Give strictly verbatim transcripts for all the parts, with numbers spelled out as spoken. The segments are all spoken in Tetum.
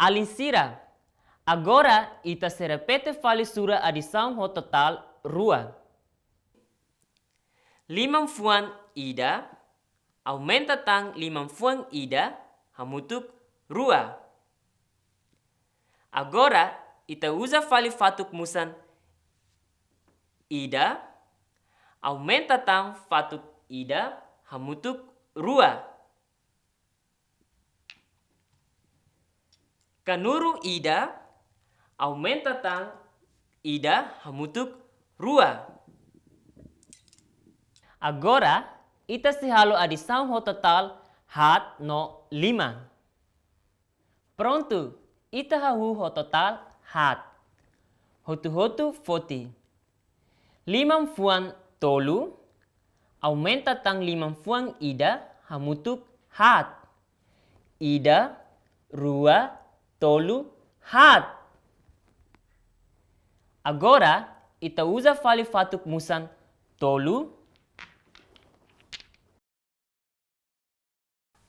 Alin sira, agora ita sei repete fali sura adisaun ho totál rua. Liman-fuan ida aumenta tan liman-fuan ida hamutuk rua. Agora ita uza fali fatuk musan ida aumenta tan fatuk ida hamutuk rua. Kanuru ida aumenta tan ida hamutuk rua. Agora ita sei halo adisaun ho totál haat no lima. Prontu, ita hahú ho totál haat. Hotu-hotu foti. Liman-fuan tolu aumenta tan liman-fuan ida hamutuk haat. Ida, rua, tolu, haat. Agora ita uza fali fatuk musan tolu.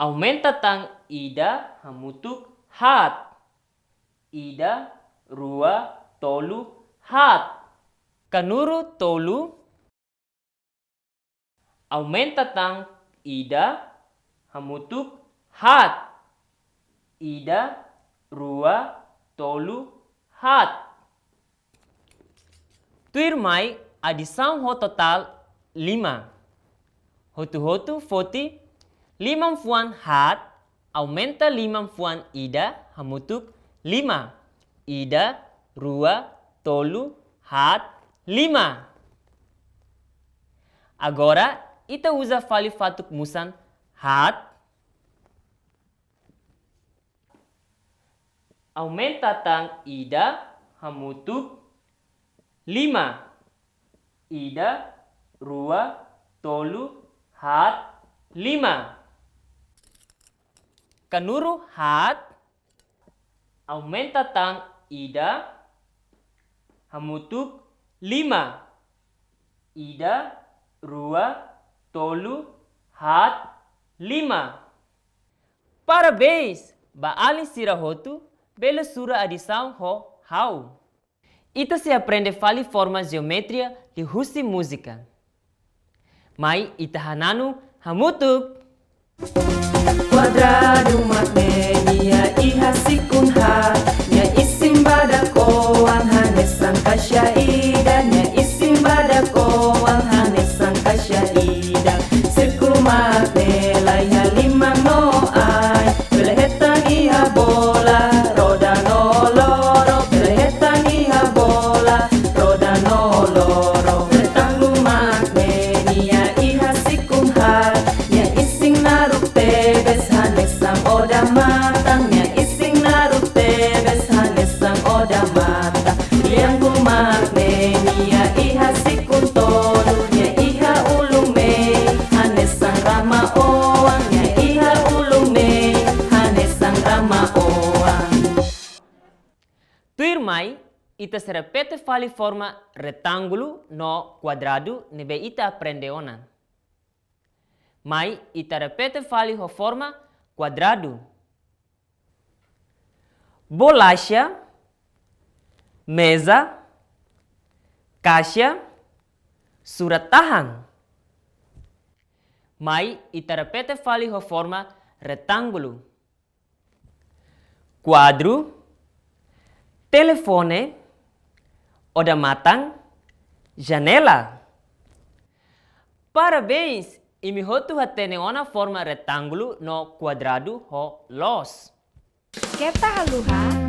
Aumenta tan ida hamutuk haat. Ida, rua, tolu, haat. Kanuru tolu aumenta tan ida hamutuk haat. Ida, rua, tolu, haat. Tuirmai adisaun ho totál lima. Hotu-hotu foti. Liman-fuan haat aumenta liman-fuan ida hamutuk lima. Ida, rua, tolu, haat, lima. Agora ita uza fali fatuk musan haat. Aumenta tan ida hamutuk lima. Ida, rua, tolu, haat, lima. Kanuru haat aumenta tan ida hamutuk lima. Ida, rua, tolu, haat, lima. Parabéns ba alin sira hotu, bele sura adisaun ho ha'u. Ita sei aprende fali forma jeometria liuhusi múzika. Mai ita hananu hamutuk. Kuadradu mak ne'e nia iha sikun haat, nia isin badak-oan hanesan kaixa ida, nia isin badak-oan hanesan kaixa ida. Sírkulu mak ne'e la iha liman no ain, bele hetan iha bola, roda no loro, bele hetan iha bola, roda no loro. Retángulu mak ne'e nia iha sikun haat, nia isin naruk tebes hanesan odamatan, nia isin naruk tebes hanesan odamatan. Triángulu mak ne'e nia iha sikun tolu, nia iha ulun mehi hanesan rama-oan, nia iha ulun mehi hanesan rama-oan. Tuirmai, ita sei repete fali forma retángulu no kuadradu ne'ebé ita aprende ona. Mai ita repete fali ho forma kuadradu. Bolaxa, meza, kaixa, surat-tahan. Mai ita repete fali ho forma retángulu. Kuadru, telefone, odamatan, janela. Parabéns! Imi hotu hatene ona forma retángulu no kuadradu ho loos. Keta haluha,